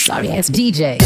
Sorry ass DJ.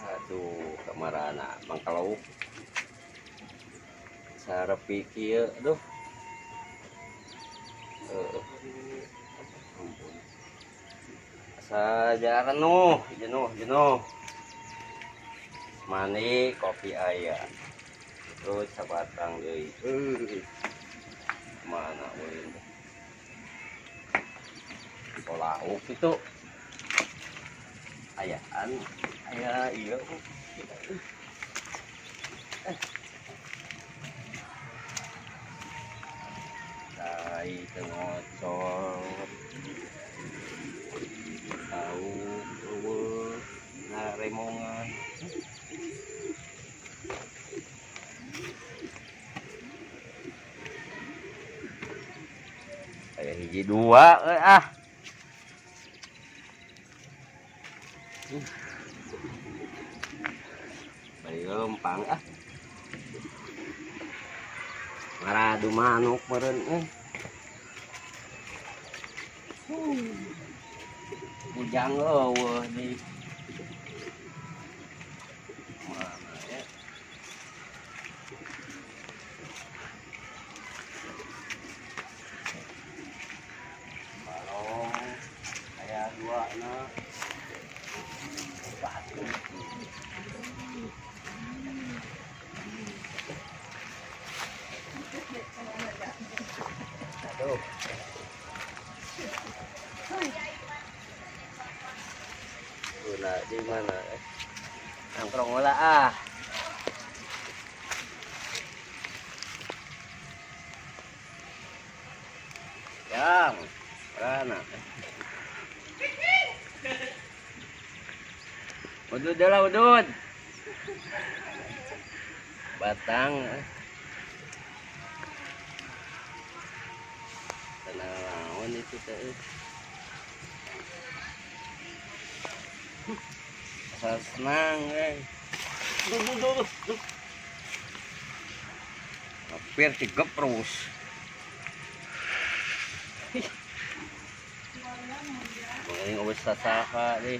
Aduh, kamarana mangkalawuk sarepi kieu aduh. Ampun. Asa jenuh, jenuh, jenuh. Mani kopi aya. Terus sabatang deui. Mana ulin teh? Lauk itu ayaan aya ieu. Tai teu ngocor. Lauk eueuh ngaremongan. Aya hiji dua euy ah. Bari lempang ah. Maradu manuk meureun euy. Bujang eueuh di mana ya? Balong aya dua na. Batu. Aduh. Gula di mana? Nongkrong lah ah. Yang mana? Udud lah udud. Batang. Tenang lawan itu teh. Asal senang eh. Duh, duh, duh, duh. Hampir digeprus. Mengenai obat sasaha deh.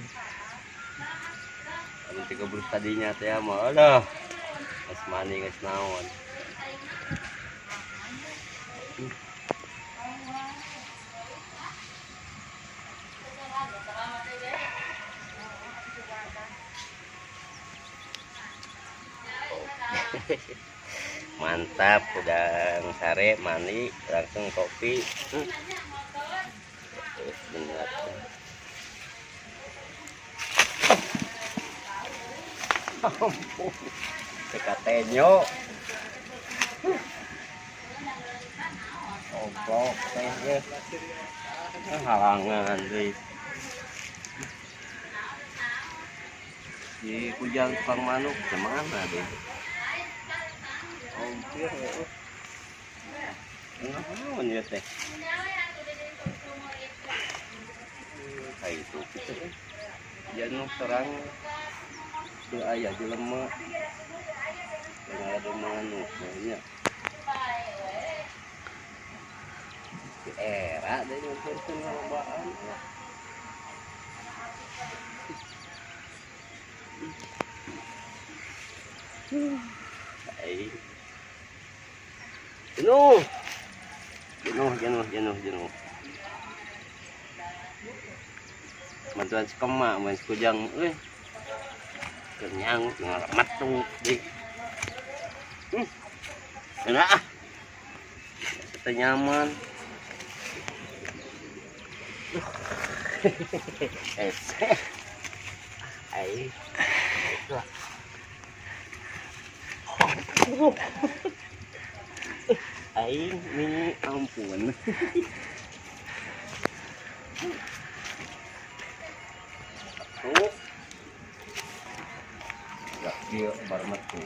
Anu tiga brus tadinya teh mah aduh. Geus mani geus naon. Mantap, udang sare mandi langsung kopi. Bener. Ampun. Tekatenyo. Oblok teh. Halangan deui. Di kujang tukang manuk gimana deh? Hampir ya. Naon ya teh? Kayak itu gitu eh. Jenuh terang teu aya jelema. Teu ada manuk nya. Di era deui nyumpurkeun ngalobaan. Ai. Jenuh. Jenuh, jenuh, jenuh, jenuh. Bantuan si Kema, main si Kujang, euy. Kenyang, ngalamat tuh di. Enak ah. Teu nyaman. Ese. Ai. Aing ini ampun. Tuh. Ya, dia baru metu.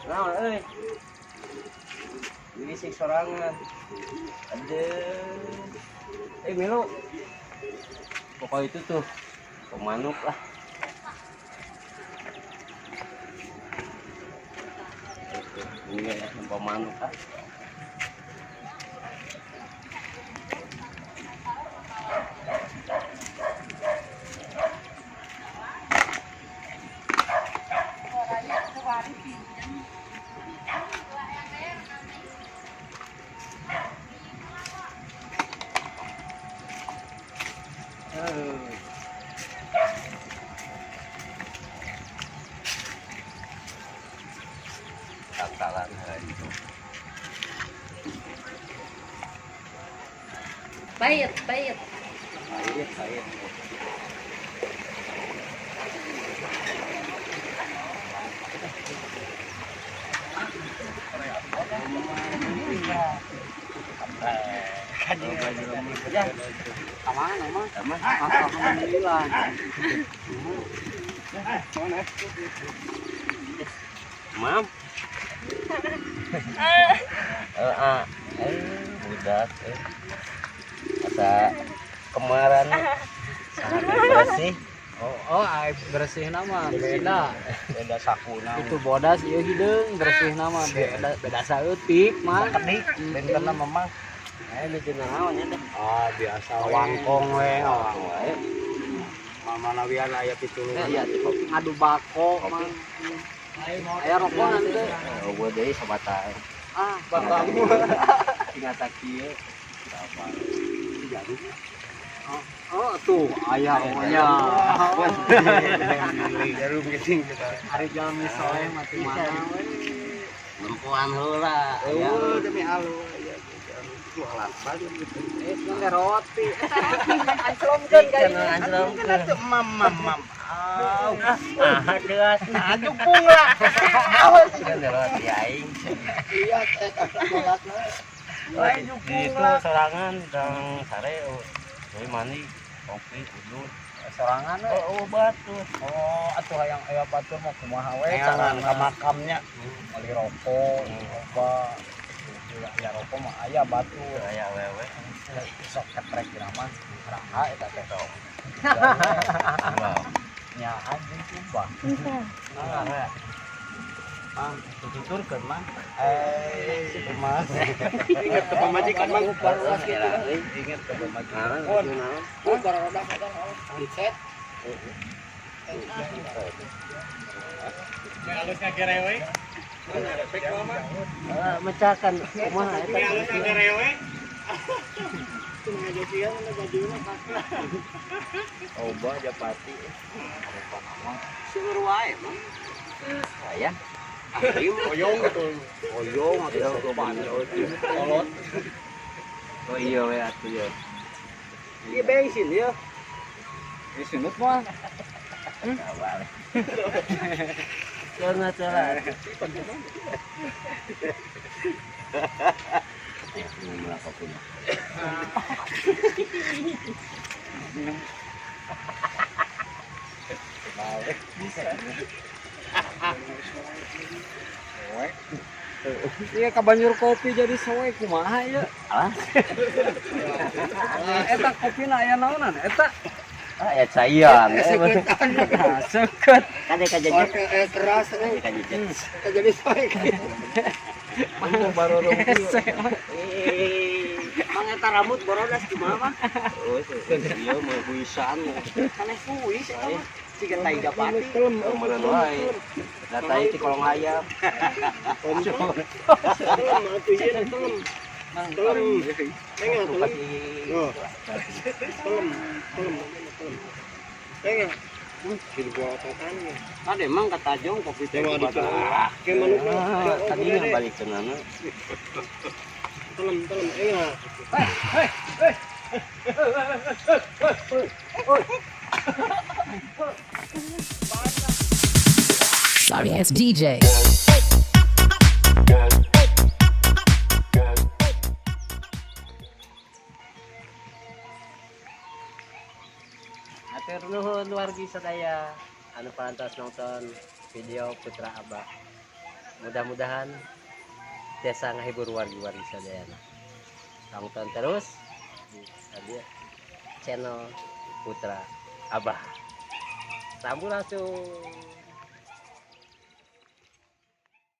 Naon euy? Ini sih sorangan. Aduh. Eh Milo. Pokok itu tuh pemanuk lah. Ini ya pemanuk ah. Tangkalan hari itu. Pahit, pahit. Pahit, pahit. Aman, aman. Alhamdulillah. Mam. Budak asa kemarin bersih. Oh, bersih nama beda. Beda sakuna. Itu bodas ieu hideung bersih nama beda, beda saeutik mah. Kedik benten nama mah. Bikin naon nya teh? Ah, biasa wangkong we. Wae. Mama nawian aya pitulungan. Iya, kopi. Adu bako mah. Aya rokok nanti. Eueuh deui sabatang. Ah, batang. Tinggal sakieu. Apa? Oh, tuh aya rokoknya. Jarum geuning kita. Ari jalmi soleh mati mana we. Nempoan heula. Eueuh demi Allah. Eh, roti. Anclomkeun ka ieu. Anclomkeun atuh mam mam mam. Ah, geus. Nah, jupung lah. Awas roti aing. Iya, eta salatna. Lain jupung lah. Itu sorangan dang sare deui mandi kopi udud. Sorangan we. Oh, batu. Oh, atuh hayang aya batur mah kumaha we carana ka makamnya. Meuli rokok, loba. Ya rokok mah aya batu. Aya wewe. Sok ketrek dina mah raha eta teh. Wow. Nya anjing sumpah. Nah, Mang, tuturkeun mang. Mas. Ingat ke pamajikan mang. Barulas gitu. Ingat ke pamajikan. Naon? Oh, barodak eta dicet. Halus ngagerewe. Mecakan kumaha eta? Halus ngagerewe. Oba japati. Seueur wae, Mang. Aya. Oyong gitu. Oyong atuh sopan. Kolot. Oh iya we atuh ya. Ieu bensin ieu. Ieu sunut mah. Jangan salah. Iya ka banjur kopi jadi soe kumaha ieu? Alah. Eta kopina aya naonan eta? Ah, ya caian. Nah, seukeut. Kan ka jajet. Keras Ka jajet. Jadi soe. Mang baru Mang Eta rambut borodas kumaha mah? Oh, iya mah kuisan. Sanes kuis eta mah. Siga tai gapati. Da tai ti kolong hayam. Telem atuh ieu telem. Telem. Tengah telem. Oh. Telem, telem, telem. Tengah. Di bawah ototan. Kan emang kata jong kopi teh. Ke manuk tadi yang balik ke nana. Telem, telem, enggak. Hei, hei, hei. Sorry ass DJ. Hatur nuhun wargi sadaya anu parantos nonton video Putra Abah. Mudah-mudahan tiasa ngahibur wargi-wargi sadayana. Tonton terus di channel Putra Abah. Sampurasun.